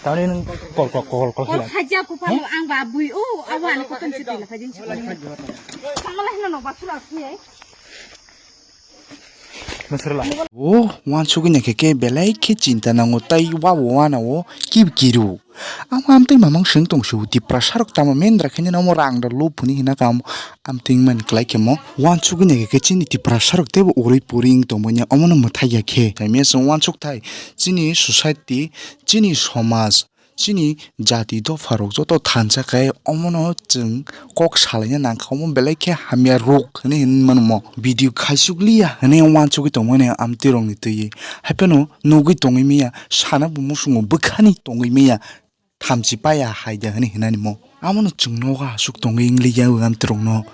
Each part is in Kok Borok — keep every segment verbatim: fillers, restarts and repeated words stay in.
Tani nung kol kol kol kol Kol khaila. Khaja ku palo ang ba bui o awa ani koton si tila phajin si. Samala hino no ba sura ku ai. Masrala. O wansugwi naikhe khe belai khe chinta nango tai wa bo wana o kib kiru. Ang amtwi mamang swng tong su Tiprasa rok tamo mendra khe nini omo rang da lup hwnwi hina kam amtwi man klai khe mo. Wansugwi naikhe khe chini Tiprasa rok tebo urui puri wng tongmani omono mwthai ya khe. Tei mia swng wansuk thai chini society, chini somaj, chini jati dopha rok joto thansa khe omono chwng kok salaina nangkha, omo belai khe hamya rok hwnwi hwnwi mano mo. Video khaisuk liya hwnwi wansugwi tongmani amtwi rokni twi. Haiphano nugwi tongwi maya, sana bo musungo bwkhani tongwi maya, thamchi paya hai da hwnwi hwnani mo. Amono chwng nogo aswk tongwi wng liya o amtwi rokno.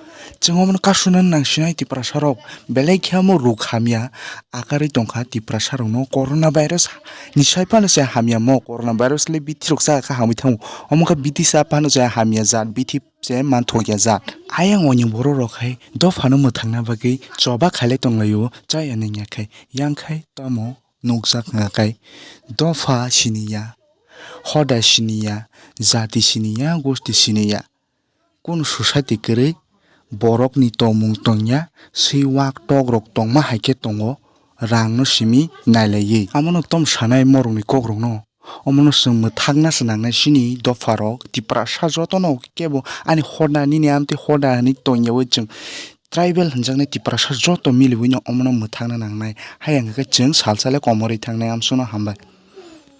Chwng omono kasuna nang sinai Tiprasa rok belai khe omo rok hamya akarwi tongkha Tiprasa rokno corona virus ni sai phano se hamya mo. Corona virus le bithi rok cha kha hamwi thango, omo khe bithi cha phano se hamya jat bithi se manthok ya jat. Ayang oni borok rok hai dophano mwthangna bagwi choba khailai tonglaio chaya nangya khai yang khai tamo nukjak wngkha khai dopha siniya, hoda siniya, jati siniya, gosti siniya. Kunu society kwrwi borokni tongmung tongya, swi wak tok rok tongma hai khe tongo, rang no simi nailaiwi. Amono tom sanai morokni kok rokno, omono chwng mwthakna se nangnai chini dopha rok Tiprasa jotono kebo ani hoda nini amtwi hoda hinwi tongyawi chwng tribal hwnjaknai Tiprasa joto miliwi no omono mwthakna nangnai. Hai hwnkhe chwng salsa le komorwi thangnai amsukno hambai.